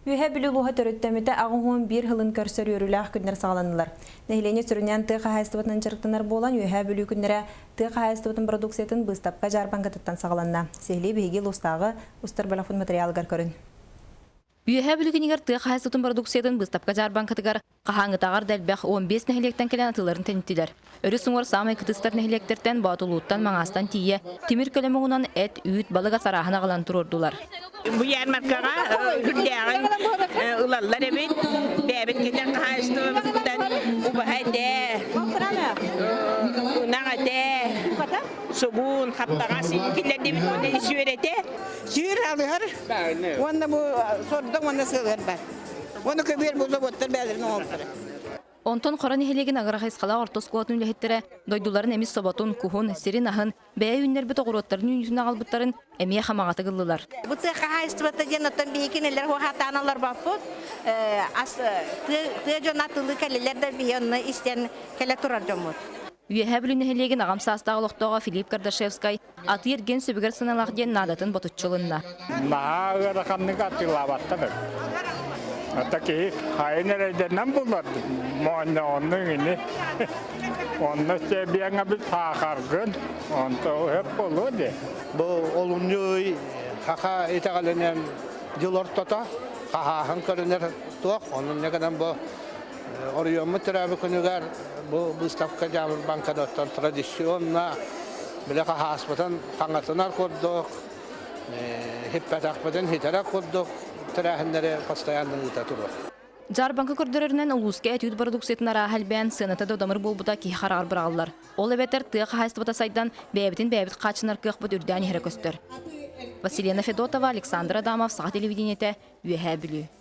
Үөһээ Бүлүү улууһа төрүттэммитэ 81 сылын көрсөр үөрүүлээх күннэр саҕаланнылар. Нэһилиэнньэ сүрүннээн тыа хаһаайыстыбатынан дьарыктанар буолан, Үөһээ Бүлүү күннэрэ тыа хаһаайыстыбатын продукциятын быыстапка-дьаарбаҥкатыттан саҕаланна. Сиһилии биһиги улуустааҕы устар бөлөхпүт матырыйаалыгар көрүн. Үөһээ Бүлүү күнүгэр тыа хаһаайыстыбатын продукциятын быыстапка-дьаарбаҥкатыгар хаһааҥҥытааҕар да элбэх 15 нэһилиэктэн кэлэн атыыларын тэниттилэр. Өрүс уҥуор саамай кытыстар нэһилиэктэртэн Боотулууттан, Маҥаастан тиийэ тимир көлө муҥунан эт, үүт, балык ас арааһын аҕалан туруордулар. Бу ярмаркаҕа үрдээҕин ылаллар эбит. Бэйэбит кэтэх хаһаайыстыбабытыттан убаһа этэ, ынах этэ, сугун, хаптаҕас киллэрдибит уонна сүөр этэ. Сүөр алыһар уонна бу сордоҥ уонна сыалыһар бар. Уонна көбүөр бу заводтар бэйэлэрин оҥорбуттара. Онтон Хоро нэһилиэгин агрохайысхалаах орто оскуолатын үлэһиттэрэ дойдуларын эмис соботун, куһун, сирин аһын, бэйэ үүннэрбит оҕуруоттарын үүнүүтүн аҕалбыттарын эмиэ хамаҕатык ыллылар. Бу тыа хаһаайыстыбата диэн оттон биһиги кинилэр хуохатаан олорбоппут. Ас тыа дьоно атылыы кэллилэр да биһи онно истэн кэлэ турар дьоммут. Үөһээ Бүлүү нэһилиэгин аҕам саастаах олохтооҕо Филипп Кардашевскай атыы-эргиэн сөбүгэр сыаналаах диэн наадатын ботуччу ылынна. Наһаа ыараханнык атыылаабаттар эбит. Ата киһи хайын эрэйдэринэн булар моонньоҕонну ини. Онно себиэҥэ бит саахаргын, онто өп буолуо дии. Бу олунньу ый хаха итэҕэлинэн дьыл ортото хаһааһын көрүнэр туох, онон гынан бу Оройуоммут төрөөбүт күнүгэр бу быыстапка дьаарбаҥкатыттан традиционно били хаһааспытын хаҥатынар курдук, хиппэтэхпитин хитэрэр курдук тэрээһиннэри постоянно ыыта туруох. Дьаарбаҥка көрдөрөрүнэн улууска эт-үүт бородууксуйатын арааһа элбээн, сыаната да удамыр буолбута киһи хараҕар быраҕыллар. Ол эбэтэр тыа хаһаайыстыбата сайдан, бэйэбитин бэйэбит хааччынар кыахпыт үрдээн иһэрэ көстөр. Василена Федотова, Александр Адамов, Саха телевидениетэ, Үөһээ Бүлүү.